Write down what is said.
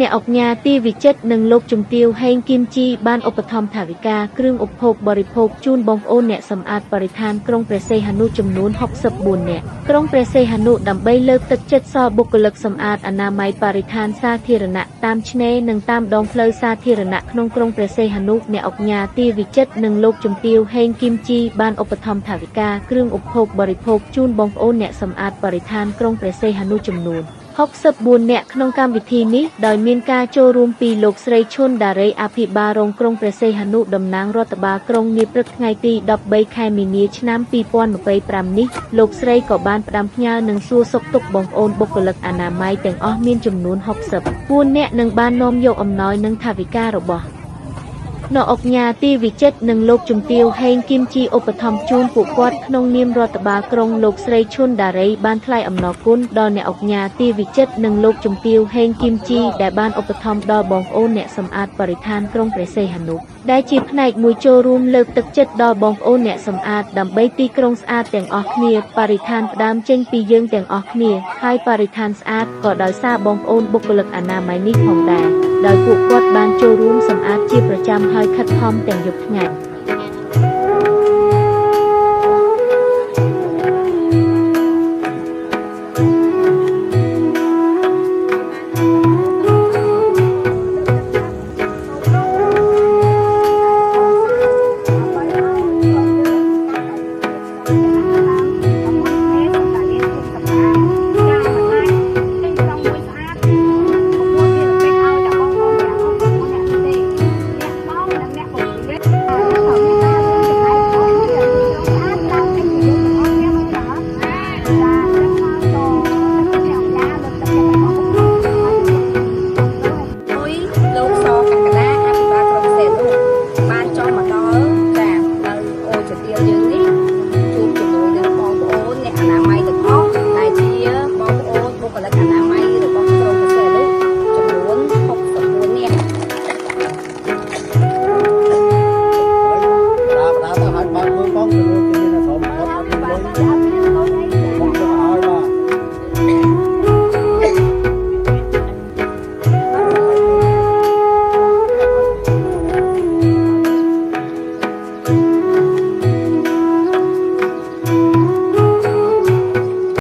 អ្នកឧកញ៉ាទីវិចិត្រនិងលោកជំទាវហេងគឹមជីបានឧបត្ថម្ភថវិកាគ្រឿងឧបភោគបរិភោគជូនបងប្អូនអ្នកសម្អាតបរិស្ថានក្រុងព្រះសីហនុចំនួន64នាក់ក្រុងព្រះសីហនុដើម្បីលើកទឹកចិត្តសល់បុគ្គលិកសម្អាតអនាម័យបរិស្ថានសាធារណៈតាមឆ្នេរនិងតាមដងផ្លូវសាធារណៈក្នុងក្រុងព្រះសីហនុអ្នកឧកញ៉ាទីវិចិត្រនិងលោកជំទាវហេងគឹមជីបានឧបត្ថម្ភថវិកាគ្រឿងឧបភោគបរិភោគជូនបងប្អូនអ្នកសម្អាតបរិស្ថានក្រុងព្រះសីហនុចំនួន64នាក់ក្នុងកម្មវិធីនេះដោយមានការចូលរួមពីលោកស្រីឈុនដារីអភិបាលរងក្រុងព្រះសីហនុតំណាងរដ្ឋបាលក្រុងនាព្រឹកថ្ងៃទី13ខែមីនាឆ្នាំ2025នេះលោកស្រីក៏បានផ្ដាំផ្ញើនិងសួរសុខទុក្ខបងប្អូនបុគ្គលិកអនាម័យទាំងអស់មានចំនួន64នាក់និងបាននាំយកអំណោយនិងថវិការបស់ អ្នកឧកញ៉ាទីវិចិត្រនិងលោកជំទាវហេងគឹមជីឧបត្ថម្ភជូនពួកគាត់ក្នុងនាមរដ្ឋបាលក្រុងលោកស្រីឈុនដារីបានថ្លែងអំណរគុណដល់អ្នកឧកញ៉ាទីវិចិត្រនិងលោកជំទាវហេងគឹមជីដែលបានឧបត្ថម្ភដល់បងប្អូនអ្នកសម្អាតបរិស្ថានក្រុងព្រះសីហនុដែលជាផ្នែកមួយចូលរួមលើកទឹកចិត្តដល់បងប្អូនអ្នកសម្អាតដើម្បីទីក្រុងស្អាតទាំងអស់គ្នាបរិស្ថានផ្ដើមចេញពីយើងទាំងអស់គ្នាហើយបរិស្ថានស្អាតក៏ដោយសារបងប្អូនបុគ្គលិកអនាម័យនេះផងដែរដោយពួកគាត់បានចូលរួមសម្អាតជាប្រចាំហើយខិតខំទាំងយប់ថ្ងៃ។